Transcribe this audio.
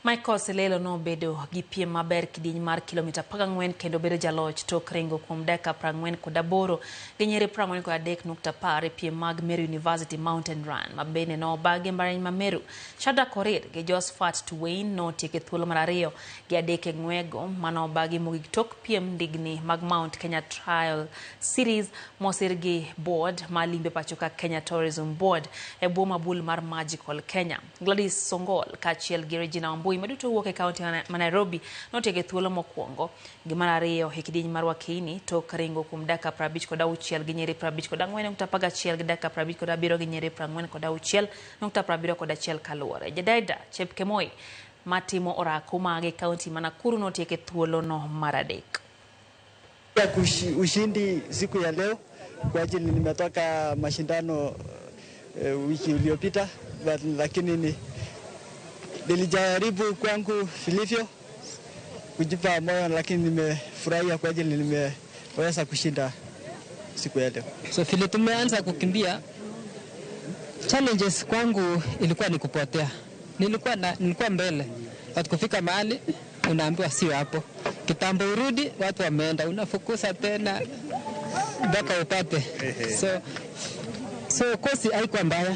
Michael Selelo nobedo gi piem maber kidieny mar kilomita 14 kendo bedo jaloch tok ringo kuom dakika 48 gi nyiri 43.10 e piem mag Meru University Mountain Run ma bende nobagi e mbalariany ma Meru. Shadrack Korir gi Josephat Tuwein notieko e thuolo mar ariyo gi adek e ng'wego manobagi mogik tok piem ndigni mag Mount Kenya Trial Series mosir gi board ma limbe pacho ka Kenya Tourism Board e bwo mabul mar Magical Kenya. Gladys Songol kaachiel gi Regina Wambui maduto wuok e kaunti ma Nairobi notieko e thuolo mokwongo gi mar ariyo e kidieny mar Wakeini tok ringo kuom dakika 56 gi nyiri 54.11 gi dakika 57 gi nyiri 46.71 kaluwore. Jededa Chepkemoi matimo orako mage kaunti ma Nakuru notieko e thuolono mar adek. Ushindi siku ya leo kwa ajili nimetoka mashindano wiki iliyopita, lakini nilijaribu kwangu vilivyo kujipa moyo, lakini nimefurahia kwa ajili nimeweza kushinda siku ya leo. So vile tumeanza kukimbia, challenges kwangu ilikuwa ni kupotea. Nilikuwa mbele, but kufika mahali unaambiwa sio hapo. Kitambo urudi, watu wameenda, unafukuza tena mpaka upate. So kosi haikuwa mbaya.